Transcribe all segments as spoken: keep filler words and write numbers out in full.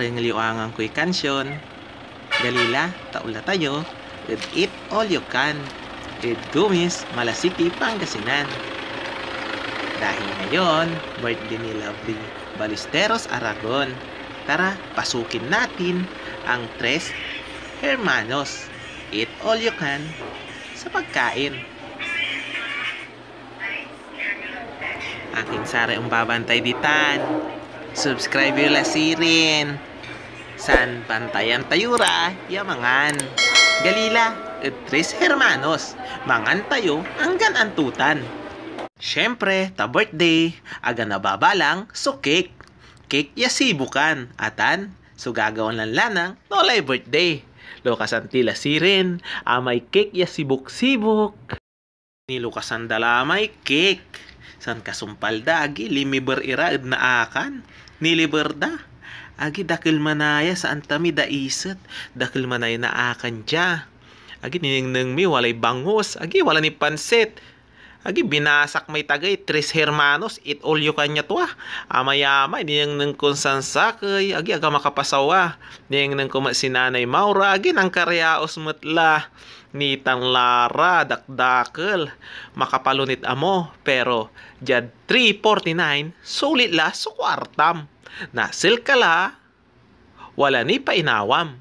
Dengel yo anggan koy kansion. Gali la, taula tayo ed Eat All You Can ed Gumis, Malasiqui, Pangasinan. Dahil ngayon, birthday ni Lovely Ballesteros Aragon, tara, pasukin natin ang Tres Hermanos. Eat all you can sa pagkain. Akin saray ombabantay ditan. Subscribe yo la sirin. San bantayan tayo ra ya mangan. Gali la, et Tres Hermanos. Mangan tayo anggan antotan. Siyempre, ta birthday, aga nababalang so cake. Cake ya sibukan, atan, so gagawan lan lanang, no walay birthday. Lukasan ti la sirin, amay cake ya sibuk-sibuk. Nilukasan da la may cake. San kasumpal da, agi, limiber ira ed naakan. Niliber da. Agi, dakel manaya, saan ta mi daiset. Dakel manaya naakan dia. Agi, ninengneng mi, walay bangus. Agi, wala ni pansit. Agi, binasak may tagay, Tres Hermanos, eat all you can ya tua. Amayamay, ninengneng kon sansakey. Agi, aga makapasawa. Ninengneng ko met si Nanay Maura. Agi, nangkaryaos met la. Nitan la ra dakdakel, makapalonit amo, pero diad three forty-nine, sulit la so kuartam. Nasel ka la, wala ni painawam.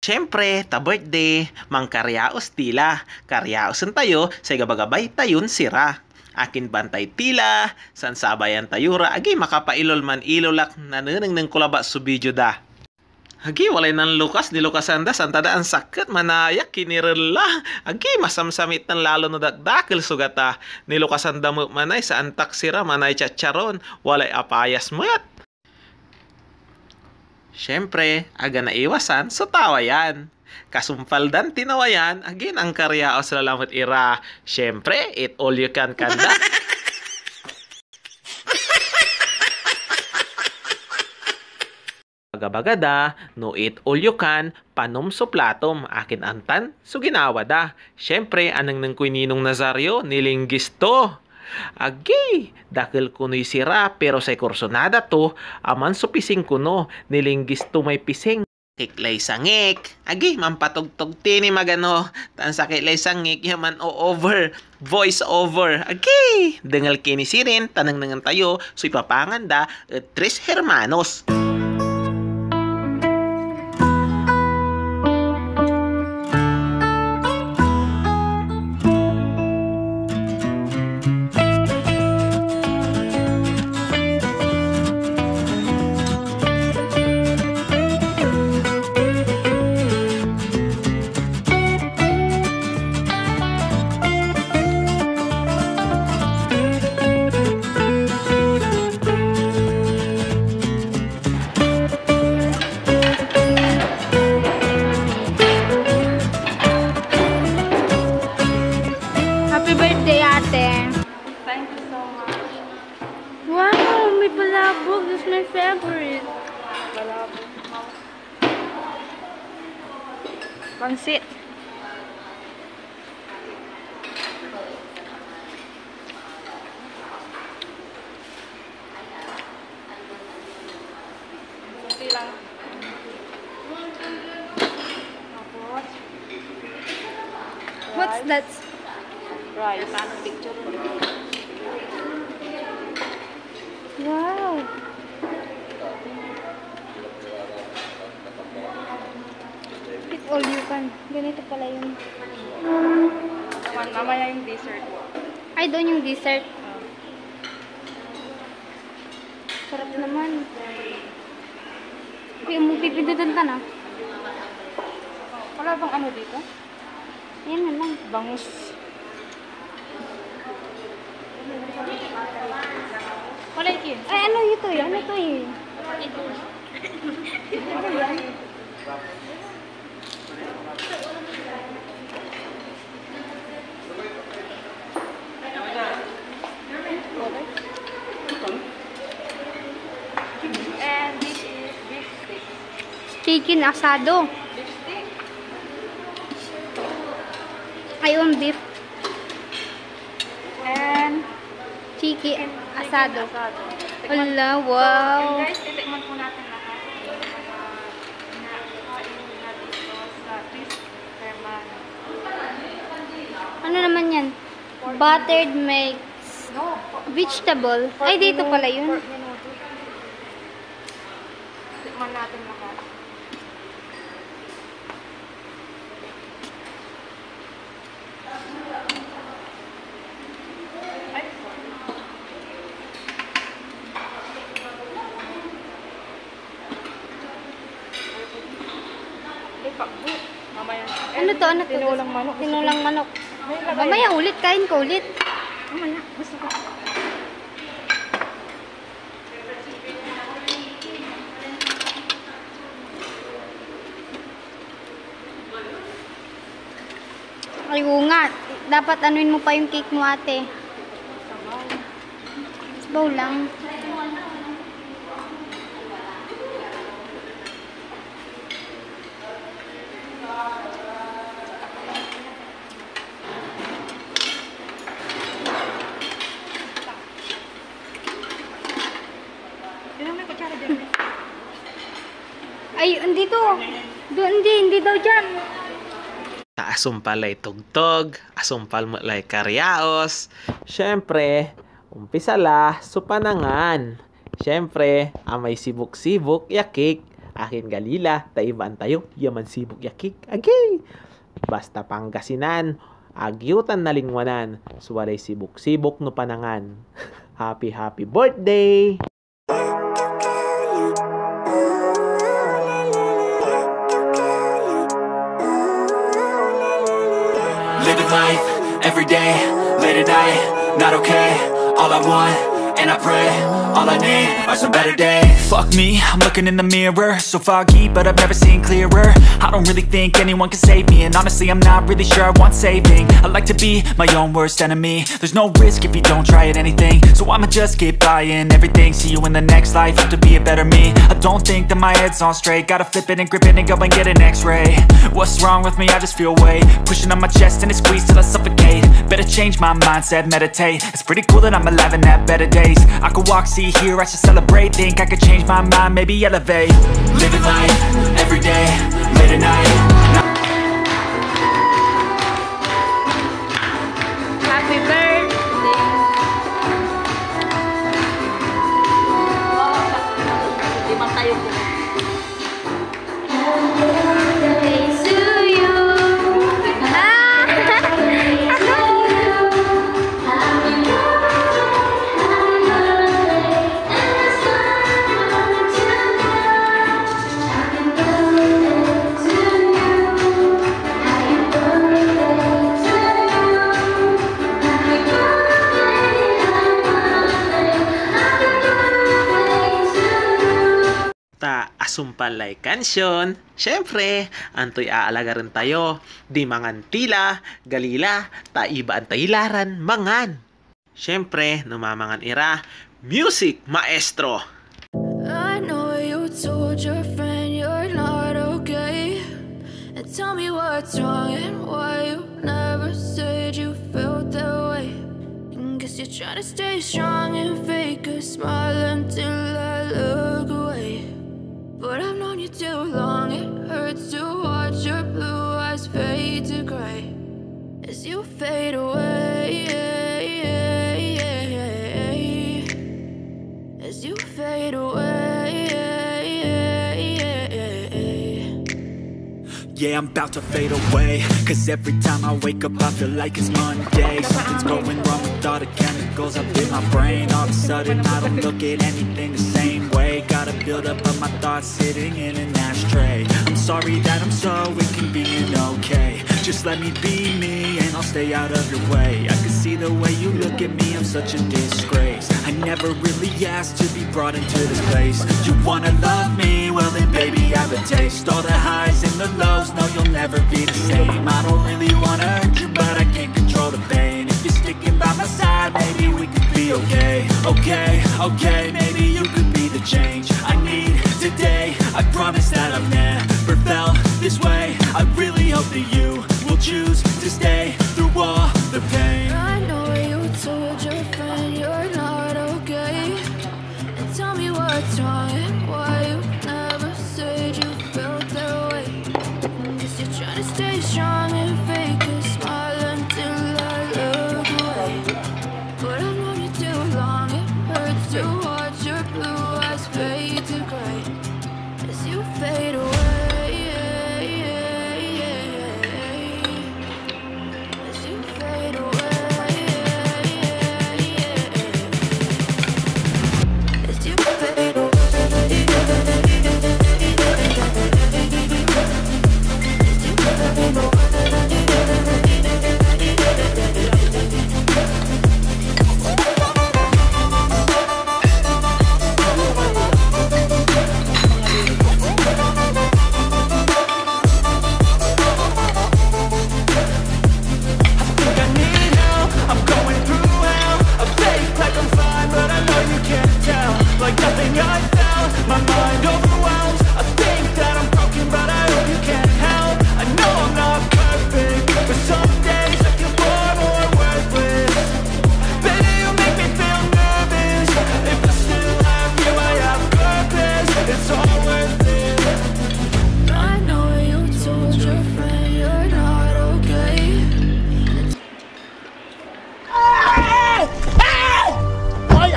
Siyempre, ta birthday, mangkaryaos ti la. Karyaosen tayo say gabagabay tayon sira. Akin bantay ti la, sansabayan tayo ra, agi makapailol man ilolak, nanenengneng ko labat so video da. Agi, walay nanlukas, nilukasan da, santa da ansaket, manayak, kinirel la. Agi, masamsamit tan lalo no dakdakel so gata. Nilukasan da met manay, sa antak sira, manay tiyatyaron, walay apayas met. Siyempre, aga naiwasan so tawayan. Kasumpal dan tinawayan, agi, nangkaryaos la lamet ira. Siyempre, eat all you can kanda. Baga-baga da, no eat all you can, panom so platom, akin antan so ginawa da. Siyempre, anengneng koy Ninong Nazario, nilinggis to. Agi, dakel konoy sira, pero say kursunada to, aman so pising kono, nilinggis to may pising. Sakit lay sangik. Agi, manpatogtog ti ni magano, tan sakit lay sangik ya man-o-over, voice over. Agi, dengel ki ni sirin, ta nengnengen tayo so ipapangan da ed Tres Hermanos. Happy birthday, ate. Thank you so much. Wow, may palabok. This is my favorite. Palabok. Pansit. Kunti lang. Tapos, what's rice. That? Rice. Picture. Wow! Eat all you can. Ganito pala yun. Naman, mamaya yung dessert. Ay, doon yung dessert. Ah. Sarap naman. Uy, ang pipindutan ka na. Wala bang ano dito? Ayan na lang. Bangus. Wala ikin. Ay, ano ito eh? Ano ito eh? Ito. Ano ba yan? And this is beef steak. Chicken asado. Beef steak. Ayun, beef. And chicken asado. Ala, wow. So, yun guys, titikman po natin lahat. Ano naman yan? Buttered mix. No, po-, vegetable. Pork Ay, dito mino-, pala yun. Pork menudo. Tikman natin lahat. Ay, Ay, pakbet. Mamaya. Ano to? Ano to? Tinulang manok. Tinulang manok. May lagay. Mamaya ulit, kain ko ulit. Mamaya, gusto ko. Ay, oo nga. Dapat anuin mo pa yung cake mo, ate. Sabaw lang. Tinang may kutsara dyan. Ay, andito. Doon, hindi, hindi daw dyan. Ta asumpal lay togtog, asumpal met lay karyaos. Siyempre, umpisa la so panangan. Siyempre, amay sibuk-sibuk ya cake. Akin gali la, ta ibaan tayo ya mansibuk ya cake. Agi! Basta Pangasinan, agyo tan nalingwanan so walay sibuk-sibuk no panangan. Happy, happy birthday! Living life every day, late at night, not okay. All I want, and I pray, all I need are some better days. Fuck me, I'm looking in the mirror, so foggy, but I've never seen clearer. I don't really think anyone can save me, and honestly, I'm not really sure I want saving. I like to be my own worst enemy. There's no risk if you don't try at anything, so I'ma just keep buying everything. See you in the next life, have to be a better me. I don't think that my head's on straight, gotta flip it and grip it and go and get an x-ray. What's wrong with me? I just feel weight pushing on my chest and it squeezes till I suffocate. Better change my mindset, meditate. It's pretty cool that I'm alive and have better days. I could walk, see, hear, I should celebrate. Think I could change my mind, maybe elevate. Living life every day, late at night. Happy birthday. Di ba tayo po? Ta asumpal lay kansion. Siyempre, antoy aalagaren tayo? Di mangan tila, gali la, ta ibaan tayo la ran mangan. Siyempre, no mamangan ira, music, maestro! I know you told your friend you're not okay. And tell me what's wrong and why you never said you felt that way. And guess you're trying to stay strong and fake a smile until I look away. But I've known you too long, it hurts to watch your blue eyes fade to gray as you fade away. As you fade away. Yeah, I'm about to fade away. 'Cause every time I wake up, I feel like it's Monday. Something's going wrong with all the chemicals up in my brain. All of a sudden, I don't look at anything the same way. Gotta build up of my thoughts sitting in an ashtray. I'm sorry that I'm so inconvenient, okay? Just let me be me and I'll stay out of your way. I can see the way you look at me, I'm such a disgrace. I never really asked to be brought into this place. You wanna love me? Well then, baby, I have a taste. All the highs and the lows, no, you'll never be the same. I don't really wanna hurt you, but I can't control the pain. If you're sticking by my side, maybe we could be okay. Okay, okay, maybe you could be the change I need today. I promise that I've never felt this way. I really hope that you will choose to stay through all the pain. I know you told your friend you're not okay. And tell me what's wrong and why you never said you felt that way. Guess you're trying to stay strong and fake a smile until I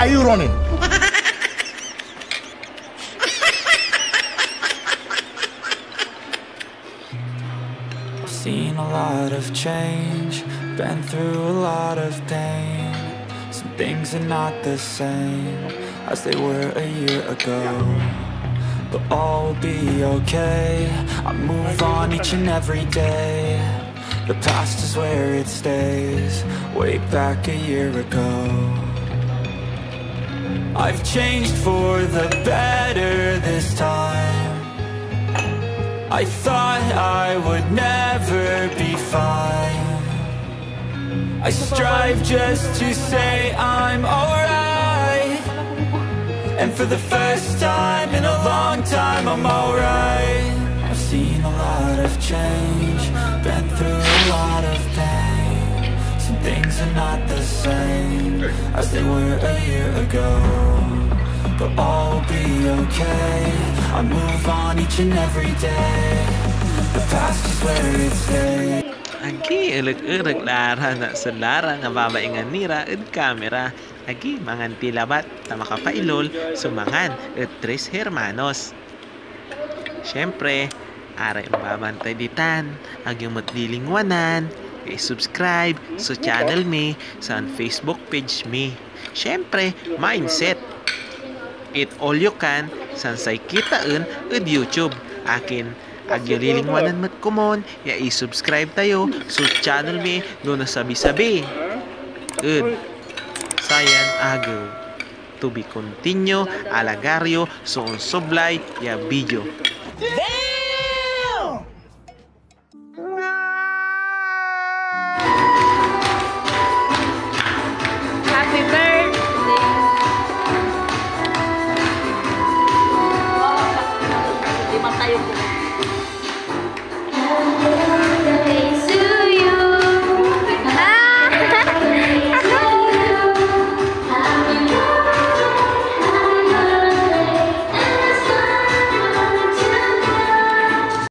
Are you running? I've seen a lot of change, been through a lot of pain. Some things are not the same as they were a year ago. But all will be okay. I move on each and every day. The past is where it stays, way back a year ago. I've changed for the better this time. I thought I would never be fine. I strive just to say I'm alright. And for the first time in a long time, I'm alright. I've seen a lot of change, been through a lot of pain. Some things are not the same as they were a year ago. But all will be okay. I move on each and every day. The past is where it stays. Agi, elek-elek la ra na selaranan a babaingan ni ra ed kamera. Agi, mangan ti labat ta makapailol so mangan ed Tres Hermanos. Siyempre, aray ombabantay ditan, ag yo met lilingwanan ya i-subscribe so channel mi, san Facebook page mi. Siyempre, Mindset. Eat all you can, san say kitaen ed YouTube. Akin, ag yo lilingwanan met komon ya i-subscribe tayo so channel mi no nasabi-sabi ed sayan agew. To be continue, alagar yo so onsoblay ya video.